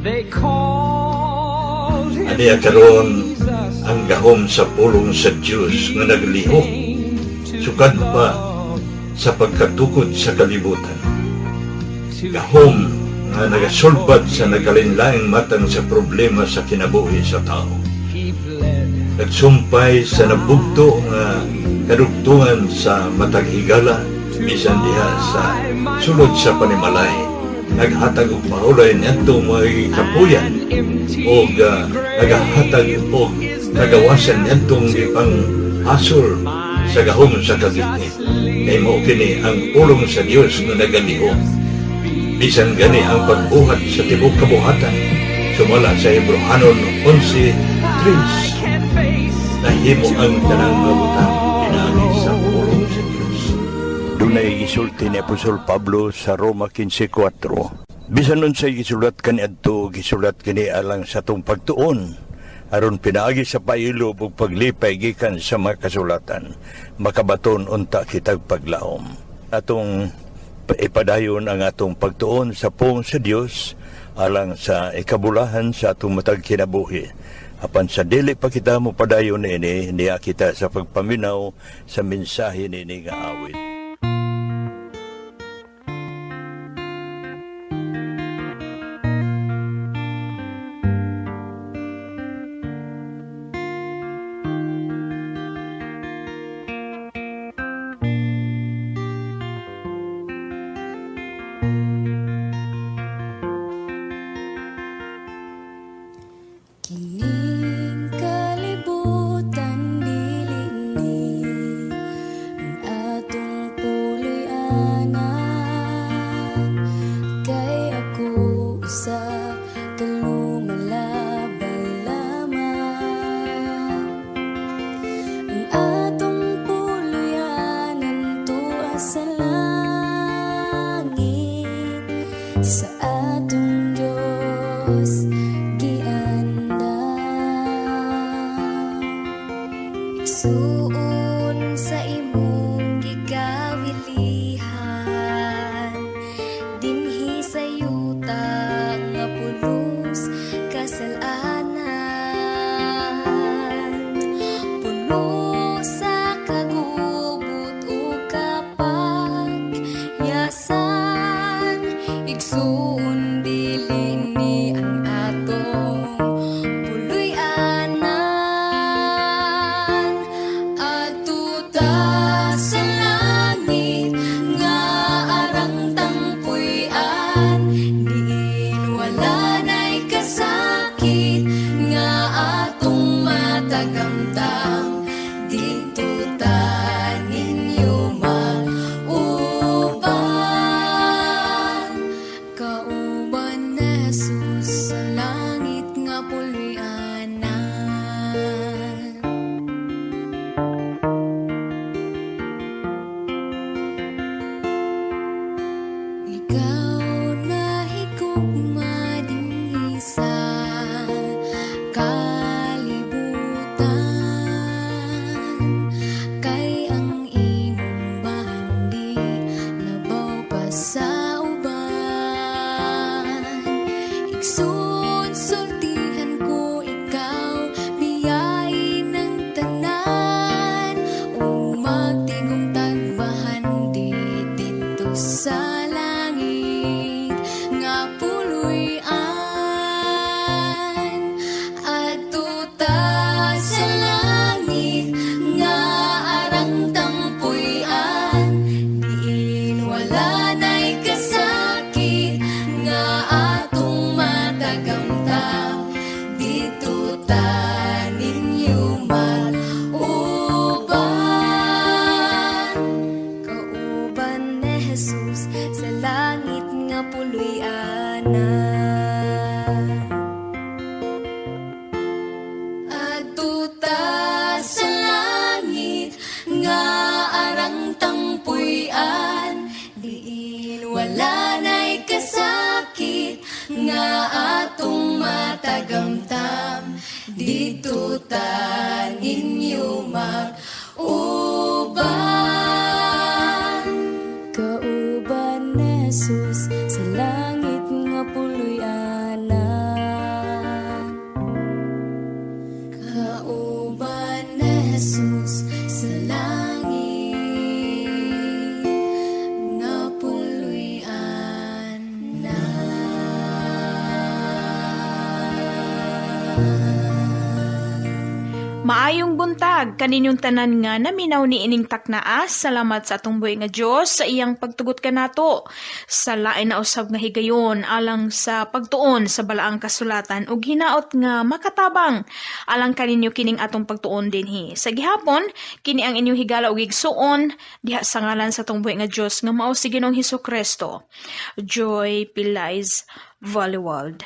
They called him Aniya karon Jesus. ang gahom sa pulong sa Dios nga naglihok sukad pa sa pagkatukod sa kalibutan. Gahom nga nagasulbad sa nagkalainlaing matang sa problema sa kinabuhi sa tao. He bled. Nagsumpay sa nabugto nga kadugtungan sa matag higala bisan diha sa sulod sa panimalay. Naghatag og pahulay niadto mga kapuyan og nagahatag og kagawasan niadtong gipang hasol sa gahom sa kagitnit. Kay mao kini ang pulong sa Dios nga nagalihok. Bisan gani ang pagbuhat sa tibuok kabuhatan sumala sa Hebreohanon 11:3, Can't face nahimo ang tanang mga butang pinaagi sa pulong sa Dios. Dunay gisulti ni Apostol Pablo sa Roma 15:4. Bisan unsay gisulat kaniadto, gisulat kini alang sa atong pagtuon aron pinaagi sa pailob ug paglipay gikan sa mga kasulatan makabaton unta kitag paglaom. Atong ipadayon ang atong pagtuon sa pulong sa Dios alang sa ikabulahan sa atong matag kinabuhi. Apan sa dili pa kita mopadayon niini, niya kita sa pagpaminaw sa mensahe niini nga awit. Kining kalibutan dili ni ang atong puloy-anan, kay ako usa ka lumalabay lamang. Ang atong puloy-anan tua sa langit, sa atong Diyos giandam. Igsuon sa imong gikawilihan dinhi sa yuta nga pulos kasalanan, puno sa kagubot ug kapakyasan. Igsuon, dili ni ang atong puloy-anan. Adto ta sa langit nga arang tang puy-an, diin wala na'y kasakit nga atong matagamtam. Didto ta ninyo mag-uban, kauban ni Jesus sa langit nga puloy-anan. Ikaw nahigugma dinhi sa kalibutan, kay ang imong bahandi labaw pa sa uban. Igsoon, sultihan ko ikaw, biyain ang tanan ug magtigom tagbahandi didto sa langit nga puloy-an. Adto ta sa langit nga arang tang puy-an, diin wala na'y kasakit nga atong matagamtam. Didto ta ninyo mag-uban, kauban ni Jesus sa langit nga puloy-anan. Adto ta sa langit nga arang tang puy-an, diin wala na'y kasakit nga atong matagamtam. Didto ta ninyo mag-uban, kauban ni Jesus sa langit nga puloy-anan. Maayong buntag kaninyong tanan nga naminaw ni ining taknaa. Salamat sa atong buhi nga Dios sa iyang pagtugot kanato sa lain na usab nga higayon alang sa pagtuon sa balaang kasulatan ug hinaot nga makatabang alang kaninyo kining atong pagtuon dinhi. Sa gihapon kini ang inyong higala ug igsuon diha sa ngalan sa atong buhi nga Dios nga mao si Ginoong Hesukristo. Joy Pilies Valleyworld.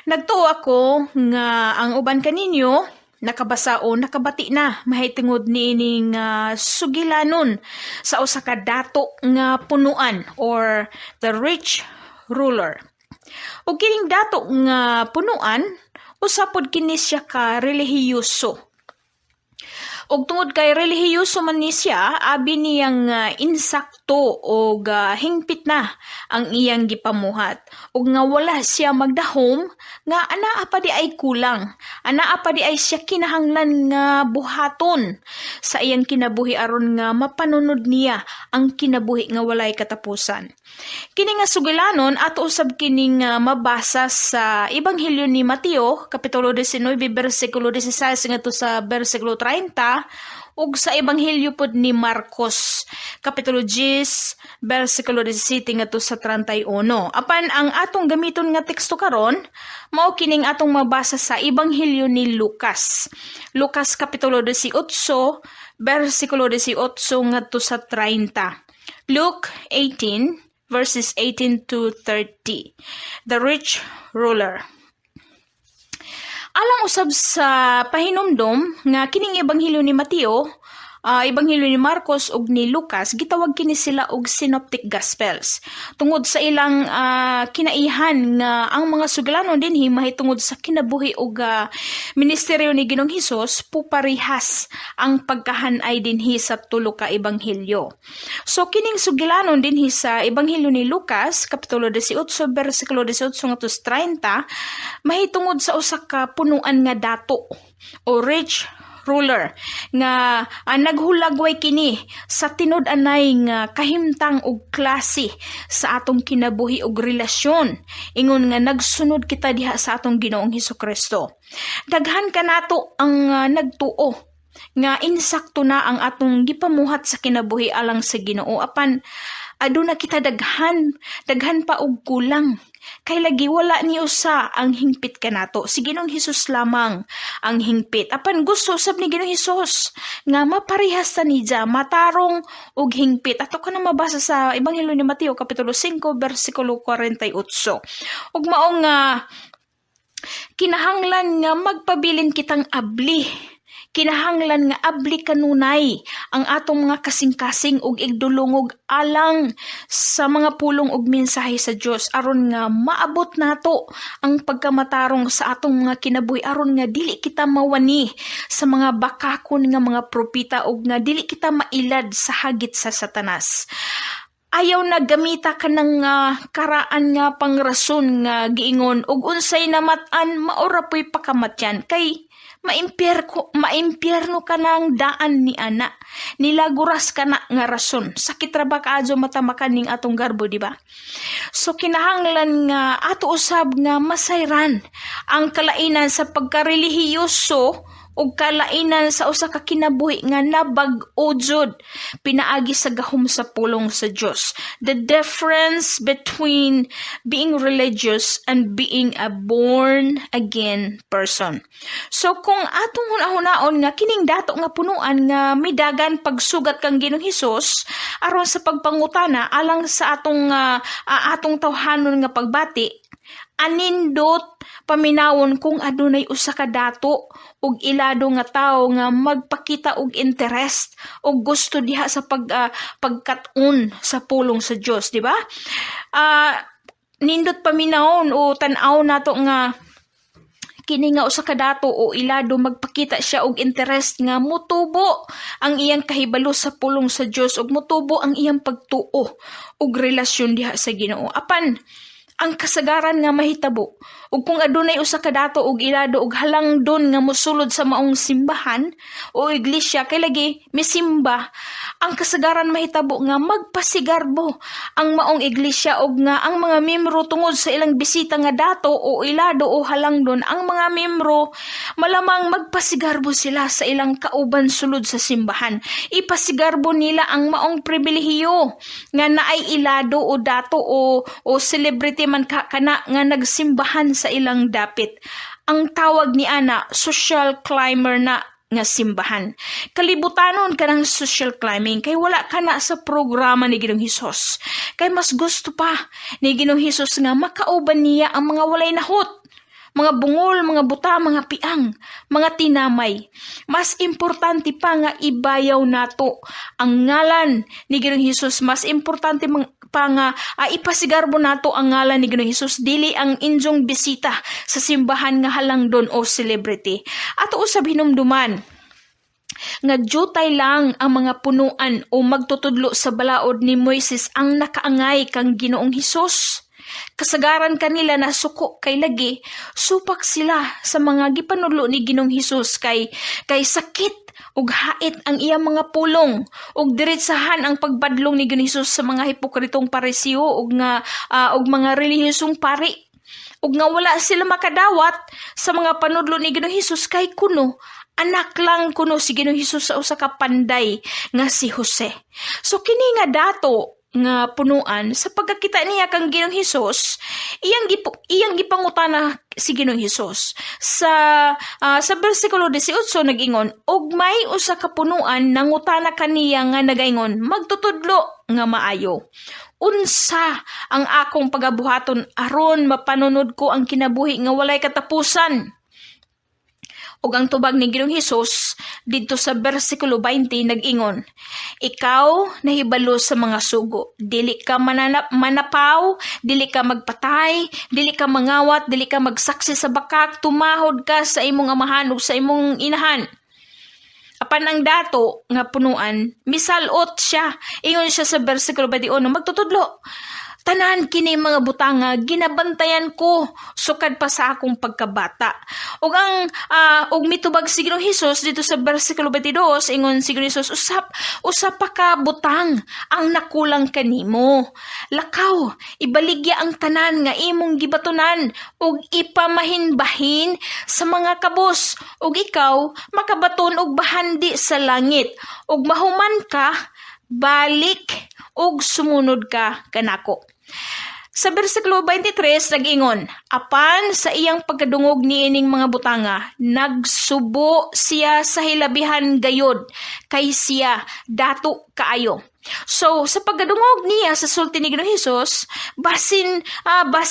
Nagtuo ako nga ang uban kaninyo nakabasa o nakabati na mahitungod niining sugilanon sa usa ka dato nga punuan or the rich ruler. Ug kining dato nga punuan, usa pod kini siya ka relihiyoso. Ug tungod kay relihiyoso man ni siya, abi niyang insakto og hingpit na ang iyang gipamuhat. Ug nga wala siya magdahom nga anaa pa di ay kulang. Anaa pa di ay siya kinahanglan nga buhaton sa iyang kinabuhi aron nga mapanunod niya ang kinabuhi nga walay katapusan. Kini nga sugilanon ato usab kining mabasa sa Ebanghelyo ni Mateo kapitulo 19 bersikulo 16 ngadto sa bersikulo 30 ug sa Ebanghelyo pod ni Marcos kapitulo 10 bersikulo 17 ngadto sa 31. Apan ang atong gamiton nga teksto karon mao kining atong mabasa sa Ebanghelyo ni Lucas. Lucas kapitulo 18 bersikulo 18 ngadto sa 30. Luke 18 verses 18 to 30. The rich ruler. Alang usab sa pahinumdom nga kining Ebanghelyo ni Mateo, Ebanghelyo ni Marcos ug ni Lucas, gitawag kini sila og Synoptic Gospels. Tungod sa ilang kinaihan nga ang mga sugilanon dinhi mahitungod sa kinabuhi ug ministeryo ni Ginoong Hesus, puparihas ang pagkahanay dinhi sa tulo ka ebanghelyo. So kining sugilanon dinhi sa Ebanghelyo ni Lucas kapitulo 18 bersikulo 18 ngadto 30 mahitungod sa usa ka punuan nga dato o rich ruler nga naghulagway kini sa tinud-anay nga kahimtang og klase sa atong kinabuhi og relasyon ingon nga nagsunod kita diha sa atong Ginoong Hesukristo. Daghan kanato ang nagtuo nga insakto na ang atong gipamuhat sa kinabuhi alang sa Ginoo, apan aduna kita daghan daghan pa og kulang kay lagi wala ni usa ang hingpit kanato. Si Ginoong Hesus lamang ang hingpit, apan gusto usab ni Ginoong Hesus nga maparehas ta niya, matarong og hingpit. Ato ka na mabasa sa Ebanghelyo ni Mateo kapitulo 5 bersikulo 48. Ug mao nga kinahanglan nga magpabilin kitang abli. Kinahanglan nga abli kanunay ang atong mga kasing-kasing ug igdulungog alang sa mga pulong ug mensahe sa Dios aron nga maabot nato ang pagkamatarong sa atong mga kinabuhi, aron nga dili kita mawani sa mga bakakon nga mga propeta ug nga dili kita mailad sa hagit sa Satanas. Ayaw na gamita ka ng karaan nga pangrason nga giingon ug unsay namat-an maora po'y pakamatyan, kay maimpyerno ka ng daan ni ana. Nilaguras ka na nga rason. Sakit ra ba kaadyo matamakan ning atong garbo, di ba? So kinahanglan nga ato usab nga masayran ang kalainan sa pagkarelihiyoso ug kalainan sa usa ka kinabuhi nga nabag-o jud pinaagi sa gahom sa pulong sa Dios. The difference between being religious and being a born again person. So kung atong hunahunaon nga kining dato nga punuan nga midagan pagsugat kang Ginoong Hesus aron sa pagpangutana alang sa atong tawhanon nga pagbati, anindot paminawon kung adunay usa ka dato ug ilado nga tawo nga magpakita og interest og gusto diha sa pagkat-on sa pulong sa Dios, di ba? Nindot paminawon o tan-aw nato nga kini nga usa ka dato o ilado, magpakita siya og interest nga mutubo ang iyang kahibalo sa pulong sa Dios ug mutubo ang iyang pagtuo ug relasyon diha sa Ginoo. Apan Ang kasagaran nga mahitabo ug kung adunay usa ka dato og ilado og halangdon nga mosulod sa maong simbahan o iglesia, kay lagi misimba, ang kasagaran mahitabo nga magpasigarbo ang maong iglesia og nga ang mga membro, tungod sa ilang bisita nga dato o ilado o halangdon, ang mga membro malamang magpasigarbo sila sa ilang kauban sulod sa simbahan. Ipasigarbo nila ang maong pribilehiyo nga naay ilado o dato o celebrity man ka kana nga nagsimbahan sa ilang dapit. Ang tawag ni ana, social climber na nga simbahan. Kalibutanon kanang social climbing kay wala kana sa programa ni Ginoong Hesus. Kay mas gusto pa ni Ginoong Hesus nga makauban niya ang mga walay nahot, mga bungol, mga buta, mga piang, mga tinamay. Mas importante pa nga ibayaw nato ang ngalan ni Ginoong Hesus. Mas importante pa nga ipasigarbo nato ang ngalan ni Ginoong Hesus, dili ang inyong bisita sa simbahan nga halangdon o celebrity. Ato usab hinumduman nga jutay lang ang mga punuan o magtutudlo sa balaod ni Moises ang nakaangay kang Ginoong Hesus. Kasagaran kanila na suko kay lagi supak sila sa mga gipanudlo ni Ginoong Hesus kay sakit ug hait ang iyang mga pulong ug diretsahan ang pagbadlong ni Ginoong Hesus sa mga hipokritong Parisiyo ug nga ug mga relihiyosong pari, ug nga wala sila makadawat sa mga panudlo ni Ginoong Hesus kay kuno anak lang kuno si Ginoong Hesus sa usa ka panday nga si Jose. So kini nga dato nga punuan, sa pagkakita niya kang Ginoong Hesus, iyang gipangutana si Ginoong Hesus. Sa bersikulo 18 nag-ingon, "Og may usa ka punuan nangutana kaniya nga nagaingon, 'Magtutudlo nga maayo, unsa ang akong pagabuhaton aron mapanunod ko ang kinabuhi nga walay katapusan?" Ug ang tubag ni Ginoong Hesus didto sa bersikulo 20 nag-ingon, "Ikaw nahibalo sa mga sugo. Dili ka manapaw, dili ka magpatay, dili ka mangawat, dili ka magsaksi sa bakak, tumahod ka sa imong amahan ug sa imong inahan." Apan ang dato nga punuan, misalot siya. Ingon siya sa bersikulo 21, "Magtutudlo, tanan kini mga butanga ginabantayan ko sukad pa sa akong pagkabata." Ug mitubag si Ginoong Hesus dito sa bersikulo 22, ingon si Ginoong Hesus, "Usap pa ka butang ang nakulang kanimo. Lakaw, ibaligya ang tanan nga imong gibatunan ug ipamahinbahin sa mga kabos, ug ikaw makabaton og bahandi sa langit. Ug mahuman ka, balik ug sumunod ka kanako." Sa bersikulo 23 nag-ingon, "Apan sa iyang pagkadungog niining mga butanga, nagsubo siya sa hilabihan gayod kay siya dato kaayo." So sa pagkadungog niya sa sulti ni Ginoong Hesus, basin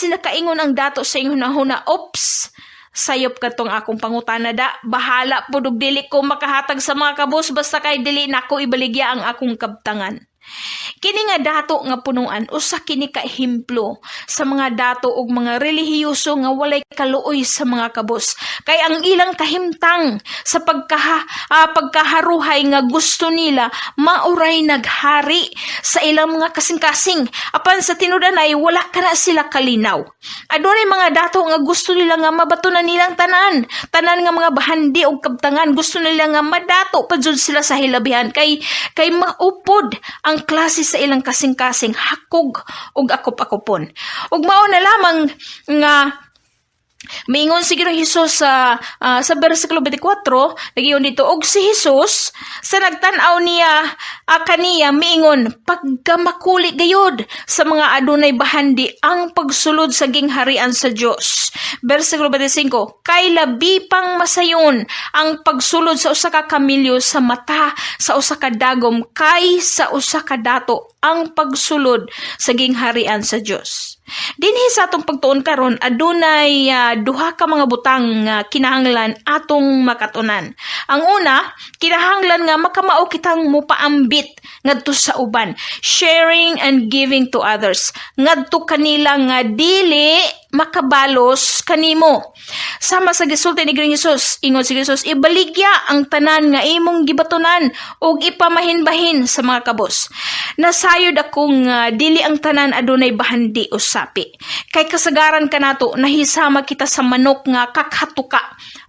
nakaingon ang dato sa iyang hunahuna, "Oops, sayop katong akong pangutana da. Bahala pud og dili ko makahatag sa mga kabos basta kay dili nako ibaligya ang akong kabtangan." Kini nga dato nga punuan, usa kini ka ehemplo sa mga dato ug mga relihiyoso nga walay kaluoy sa mga kabos. Kay ang ilang kahimtang sa pagkaharuhay nga gusto nila mauray naghari sa ilang mga kasing-kasing. Apan sa tinud-anay, wala kana sila kalinaw. Adunay mga dato nga gusto nila nga mabatunan nilang tanan, tanan nga mga bahandi og kabtangan, gusto nila nga madato pa jud sila sa hilabihan kay maupod ang klase sa ilang kasing-kasing, hakog ug akop-akopon. Ug mao na lamang nga miingon si Ginoong Hesus sa bersikulo 24, nagiyon dito, "Og si Hesus sa nagtan-aw niya kaniya miingon, 'Pagkamakuli gayod sa mga adunay bahandi ang pagsulod sa gingharian sa Dios.'" Bersikulo 25, "Kay labi pang masayon ang pagsulod sa usa ka kamilyo sa mata sa usa ka dagom kay sa usa ka dato ang pagsulod sa gingharian sa Dios." Dinhi sa atong pagtuon karon, adunay duha ka mga butang nga kinahanglan atong makatunan. Ang una, kinahanglan nga makamao kitang mupaambit ngadto sa uban, sharing and giving to others. Ngadto kanila nga dili makabalos kanimo. Sama sa gisulti ni Ginoong Hesus, ingon si Hesus, "Ibaligya ang tanan nga imong gibatunan ug ipamahinbahin sa mga kabos." Nasayod ako nga dili ang tanan adunay bahandi o sapi. Kay kasagaran kanato nahisama kita sa manok nga kakhatuka,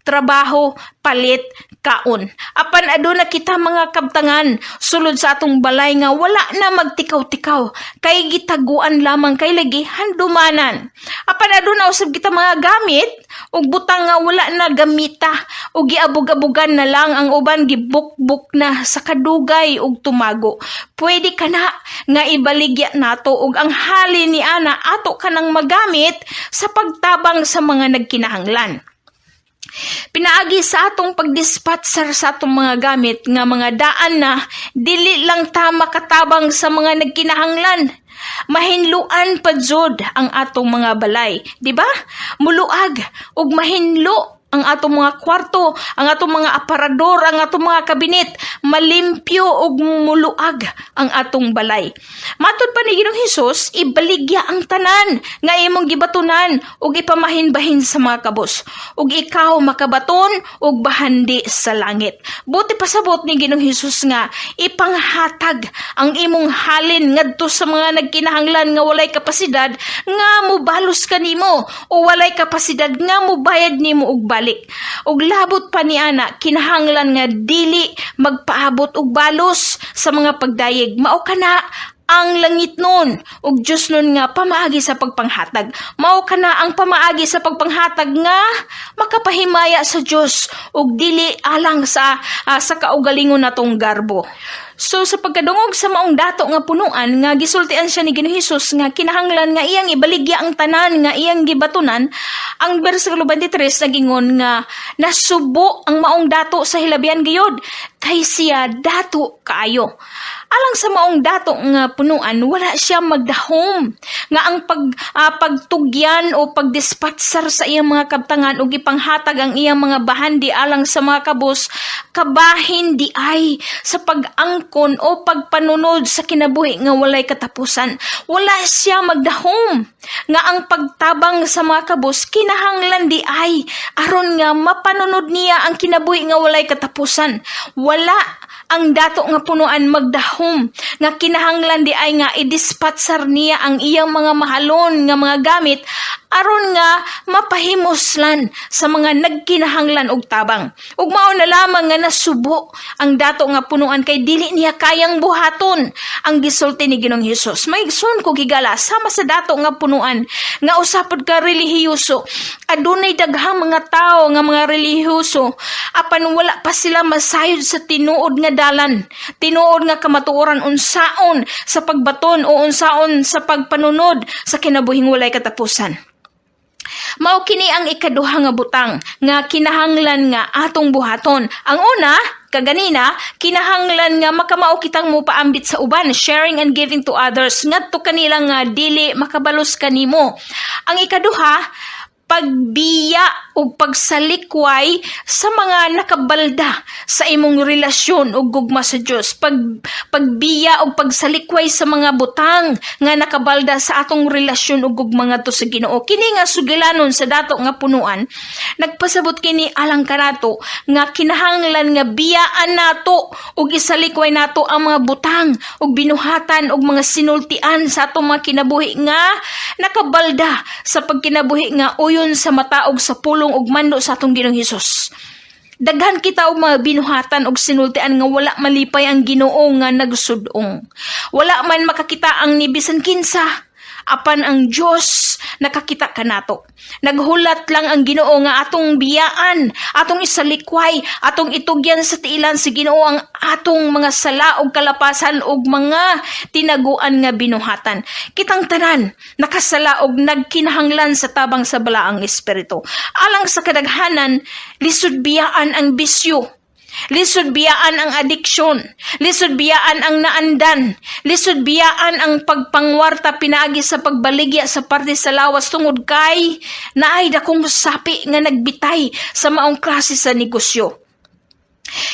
trabaho, palit, kaon. Apan aduna kita mga kabtangan sulod sa atong balay nga wala na magtikaw-tikaw kay gitaguan lamang kay lagi handumanan. Apan aduna usab kita mga gamit ug butang nga wala na gamita ug giabog-abugan na lang, ang uban gibukbuk na sa kadugay ug tumago. Pwede kana nga ibaligya nato ug ang halin ni ana ato kanang magamit sa pagtabang sa mga nagkinahanglan. Pinaagi sa atong pagdispatsar sa atong mga gamit nga mga daan na, dili lang ta makatabang sa mga nagkinahanglan. Mahinluan pa jud ang atong mga balay, di ba? Muluag ug mahinlo ang atong mga kwarto, ang atong mga aparador, ang atong mga kabinet, malimpyo ug muluag ang atong balay. Matod pa ni Ginoong Hesus, ibaligya ang tanan nga imong gibatunan ug ipamahinbahin sa mga kabos. Ug ikaw makabaton og bahandi sa langit. Buot ipasabot ni Ginoong Hesus nga ipanghatag ang imong halin ngadto sa mga nagkinahanglan nga walay kapasidad nga mobalos kanimo o walay kapasidad nga mobayad nimo og balik. Ug labot pa ni ana, kinahanglan nga dili magpaabot og balos sa mga pagdayeg. Mao kana ang langitnon ug Diosnon nga pamaagi sa pagpanghatag. Mao kana ang pamaagi sa pagpanghatag nga makapahimaya sa Dios ug dili alang sa kaugalingon natong garbo. So sa pagkadungog sa maong dato nga punuan nga gisultian siya ni Ginoong Hesus nga kinahanglan nga iyang ibaligya ang tanan nga iyang gibatunan, ang bersikulo 23 nagingon nga nasubo ang maong dato sa hilabihan gayod kay siya dato kaayo. Alang sa maong dato nga punuan, wala siya magdahom nga ang pagtugyan o pagdispatsar sa iyang mga kabtangan ug ipanghatag ang iyang mga bahandi alang sa mga kabos kabahin di ay sa pag-angkon o pagpanunod sa kinabuhi nga walay katapusan. Wala siya magdahom nga ang pagtabang sa mga kabos kinahanglan di ay aron nga mapanunod niya ang kinabuhi nga walay katapusan. Wala ang dato nga punuan magdahom nga kinahanglan di ay nga idispatsar niya ang iyang mga mahalon nga mga gamit aron nga mapahimuslan sa mga nagkinahanglan og tabang. Ug mao na lamang nga nasubo ang dato nga punuan kay dili niya kayang buhaton ang gisulti ni Ginoong Hesus. Mga igsoon kog higala, sama sa dato nga punuan nga usa pod ka relihiyoso, adunay daghang mga tawo nga mga relihiyoso apan wala pa sila masayod sa tinuod nga dalan, tinuod nga kamatuoran, unsaon sa pagbaton o unsaon sa pagpanunod sa kinabuhing walay katapusan. Mao kini ang ikaduha nga butang nga kinahanglan nga atong buhaton. Ang una, kaganina, kinahanglan nga makamao kitang mopaambit sa uban, sharing and giving to others ngadto kanila nga dili makabalos kanimo. Ang ikaduha, pagbiya ug pagsalikway sa mga nakabalda sa imong relasyon ug gugma sa Dios. Pagbiya ug pagsalikway sa mga butang nga nakabalda sa atong relasyon ug gugma ngadto sa Ginoo. Kini nga sugilanon sa dato nga punuan, nagpasabot kini alang kanato nga kinahanglan nga biyaan nato ug isalikway nato ang mga butang ug binuhatan ug mga sinultian sa atong mga kinabuhi nga nakabalda sa pagkinabuhi nga uyon sa mata ug sa pulong ug mando sa atong Ginoong Hesus. Daghan kita og mga binuhatan og sinultian nga wala malipay ang Ginoo nga nagsudong. Wala man makakita ang ni bisan kinsa, apan ang Dios nakakita kanato. Naghulat lang ang Ginoo nga atong biyaan, atong isalikway, atong itugyan sa tiilan sa Ginoo ang atong mga sala ug kalapasan ug mga tinaguan nga binuhatan. Kitang tanan nakasala og nagkinahanglan sa tabang sa Balaang Espiritu. Alang sa kadaghanan, lisod biyaan ang bisyo. Lisod biyaan ang adiksyon. Lisod biyaan ang naandan. Lisod biyaan ang pagpangwarta pinaagi sa pagbaligya sa parte sa lawas tungod kay naay dakong sapi nga nagbitay sa maong klase sa negosyo.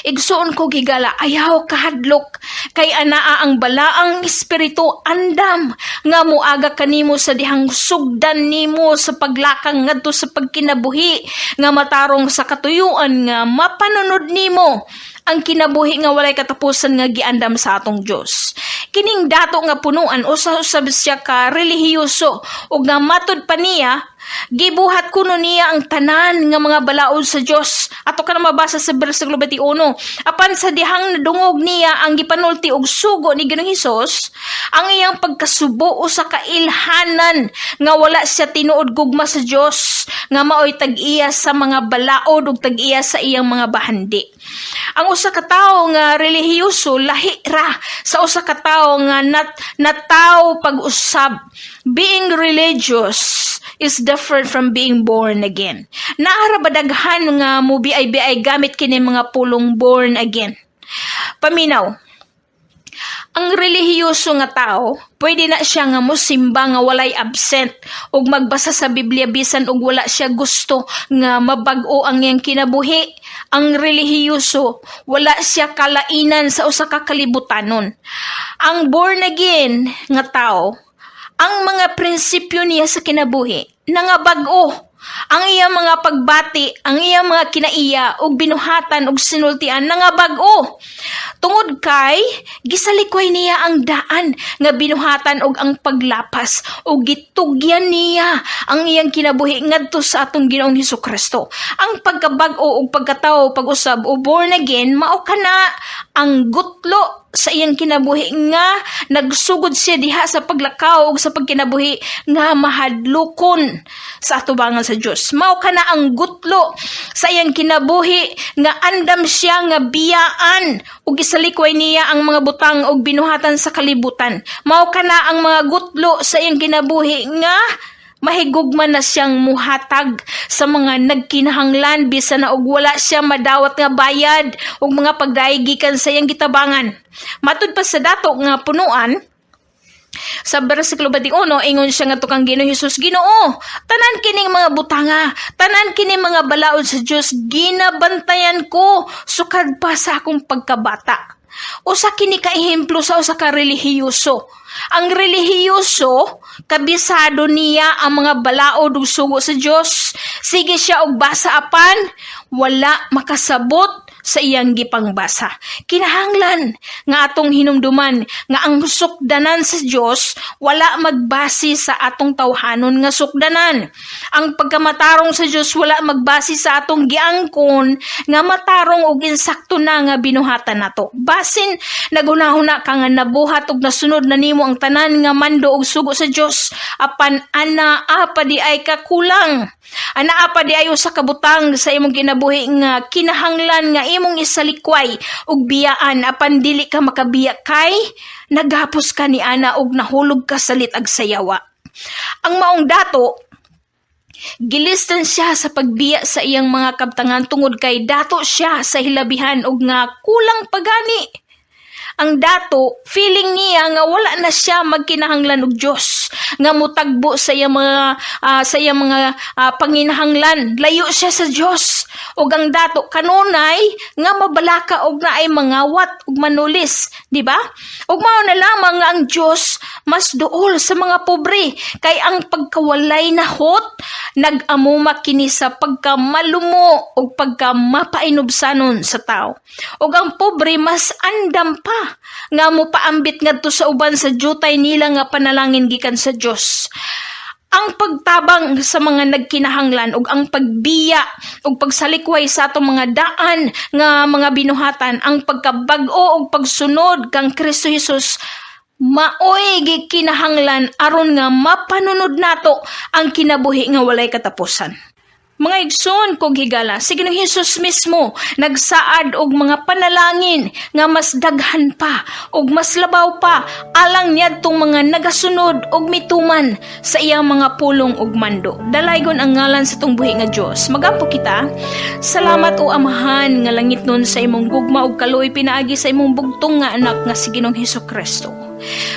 Igsuon ko higala, ayaw kahadlok kay anaa ang balaang espiritu andam nga muaga kanimo sa dihang sugdan nimo sa paglakang ngadto sa pagkinabuhi nga matarong sa katuyuan nga mapanunod nimo ang kinabuhi nga walay katapusan nga giandam sa atong Dios. Kining dato nga punuan, usa usab siya ka relihiyoso ug nga matud pa niya, gibuhat kuno niya ang tanan nga mga balaod sa Dios. Ato ka na mabasa sa bersikulo 21. Apan sa dihang nadungog niya ang gipanulti og sugo ni Ginoong Hesus, ang iyang pagkasubo usa ka ilhanan nga wala siya tinuod gugma sa Dios, nga maoy tag-iya sa mga balaod ug tag-iya sa iyang mga bahandi. Ang usa ka tawo nga relihiyoso lahi ra sa usa ka tawo nga natawo pag-usab. Being religious is different from being born again. Naara ba daghan nga mubiay-biay gamit kini mga pulong "born again"? Paminaw. Ang relihiyoso nga tao, pwede na siya nga mosimba nga walay absent ug magbasa sa Biblia bisan og wala siya gusto nga mabag-o ang iyang kinabuhi. Ang relihiyoso, wala siya kalainan sa usa ka kalibutanon. Ang born again nga tao, ang mga prinsipyo niya sa kinabuhi nangabag-o. Ang iyang mga pagbati, ang iyang mga kinaiya ug binuhatan ug sinultian nangabag-o. Tungod kay gisalikway niya ang daan nga binuhatan og ang paglapas ug gitugyan niya ang iyang kinabuhi ngadto sa atong Ginoong Hesus Kristo. Ang pagkabag-o ug pagkatawo pag-usab o born again, mao kana ang gutlo sa iyang kinabuhi nga nagsugod siya diha sa paglakaw ug sa pagkinabuhi nga mahadlokon sa atubangan sa Dios. Mao kana ang gutlo sa iyang kinabuhi nga andam siya nga biyaan ug isalikway niya ang mga butang ug binuhatan sa kalibutan. Mao kana ang mga gutlo sa iyang kinabuhi nga mahigugma na siyang muhatag sa mga nagkinahanglan bisan na og wala siya madawat nga bayad ug mga pagdayeg gikan sa iyang gitabangan. Matud pa sa dato nga punuan, sa bersikulo 21, ingon siya nga kang Ginoong Hesus, "Ginoo, tanan kining mga butanga, tanan kining mga balaod sa Dios, ginabantayan ko sukad pa sa akong pagkabata." Usa kini ka ehemplo sa usa ka relihiyoso. Ang relihiyoso, kabisado niya ang mga balaod ug sugo sa Dios. Sige siya og basa apan wala makasabot sa iyang gipangbasa. Kinahanglan nga atong hinumduman nga ang sukdanan sa Dios wala magbase sa atong tawhanon nga sukdanan. Ang pagkamatarong sa Dios wala magbase sa atong giangkon nga matarong ug insakto na nga binuhatan nato. Basin naghunahuna ka nga nabuhat ug nasunod na nimo ang tanan nga mando ug sugo sa Dios, apan anaa pa diay ka kulang. Anaa pa diay usa ka butang sa imong kinabuhi nga kinahanglan nga imong isalikway ug biyaan, apan dili ka makabiya kay nagapos ka ni ana ug nahulog ka sa lit-ag sa yawa. Ang maong dato, gilistan siya sa pagbiya sa iyang mga kabtangan tungod kay dato siya sa hilabihan ug nga kulang pagani. Ang dato, feeling niya nga wala na siya magkinahanglan og Dios nga mutagbo sa iyang mga panginahanglan. Layo siya sa Dios. Ug ang dato kanunay nga mabalaka og naay mangawat ug manulis, di ba? Ug mao na lamang nga ang Dios mas duol sa mga pobre kay ang pagkawalay nahot nag-amuma kini sa pagkamalumo ug pagkamapainubsanon sa tao. Ug ang pobre mas andam pa nga mopaambit ngadto sa uban sa jutay nila nga panalangin gikan sa Dios. Ang pagtabang sa mga nagkinahanglan ug ang pagbiya ug pagsalikway sa atong mga daan nga mga binuhatan, ang pagkabag-o ug pagsunod kang Kristo Jesus maoy gikinahanglan aron nga mapanunod nato ang kinabuhi nga walay katapusan. Mga igsoon kog higala, si Ginoong Hesus mismo nagsaad og mga panalangin nga mas daghan pa ug mas labaw pa alang niadtong mga nagasunod og mituman sa iyang mga pulong ug mando. Dalaygon ang ngalan sa atong buhi nga Dios. Magampo kita. Salamat, o Amahan nga langitnon, sa imong gugma ug kaluoy pinaagi sa imong bugtong nga anak nga si Ginoong Hesus Kristo.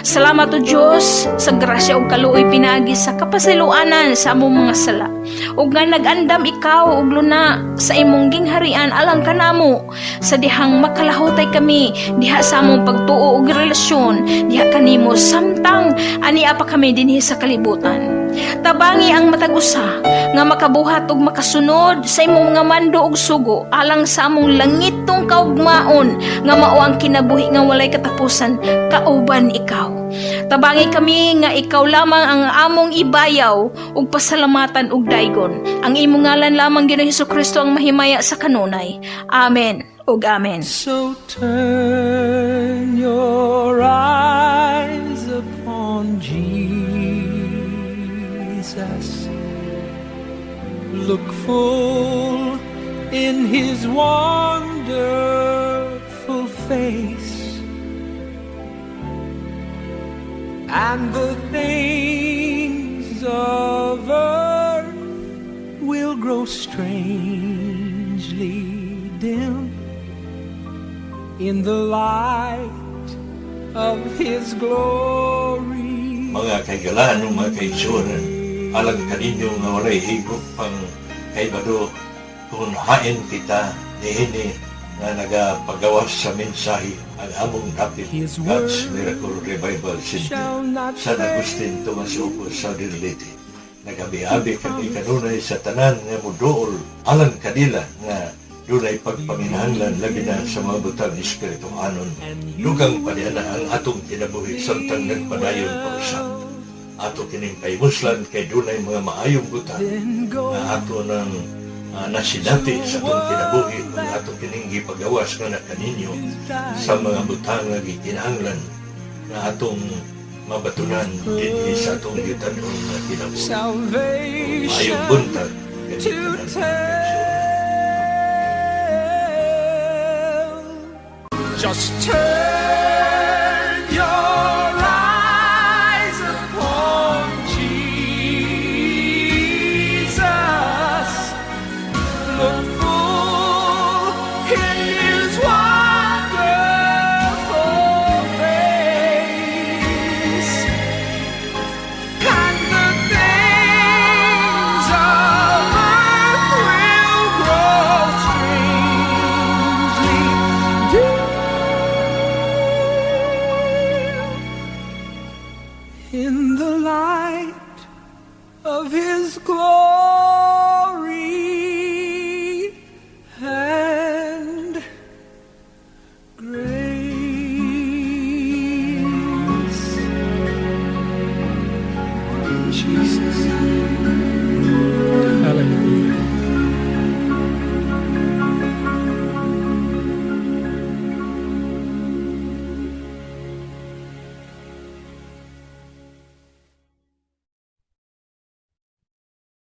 Salamat o Dios sa grasya ug kaluoy pinaagi sa kapasayloanan sa among mga sala. Ug nga nag-andam ikaw og luna sa imong gingharian alang kanamo sa dihang makalahutay kami diha sa among pagtuo ug relasyon diha kanimo samtang ania pa kami dinhi sa kalibutan. Tabangi ang matag usa nga makabuhat ug makasunod sa imong mga mando ug sugo alang sa among langitong kaugmaon nga mao ang kinabuhi nga walay katapusan kauban ikaw. Tabangi kami nga ikaw lamang ang among ibayaw ug pasalamatan ug daygon. Ang imong ngalan lamang, Ginoong Hesukristo, ang mahimaya sa kanunay. Amen ug amen. So turn your eyes upon Jesus. Look full in his wonderful face, and the things of earth will grow strangely dim in the light of his glory. Mga kahigalaan ug mga kaigsuonan, alang kaninyo nga walay higop pang kaibalo kung hain kita niini nga nagapagawas sa mensahe, ang among dapit His God's word Miracle Revival Center, shall not San Agustin, Tomas Opo, Southern Leyte. Nagabi-abi kami kanunay sa tanan nga muduol alang kanila nga dunay pagpanginahanglan, labi na sa mga butang espirituhanon. Dugang paniana ang atong kinabuhi samtang nagpadayon pa usab. Ato kining pahimuslan kay dunay mga maayong butang Then go nga ato ng nasinati sa atong kinabuhi kung ato kining gipagawas nga na kaninyo sa mga butang nga gikinahanglan nga atong mabatunan dinhi sa atong gitanon nga kinabuhi. Salvation Maayong buntag to kaninyong tanan. Tell. Just turn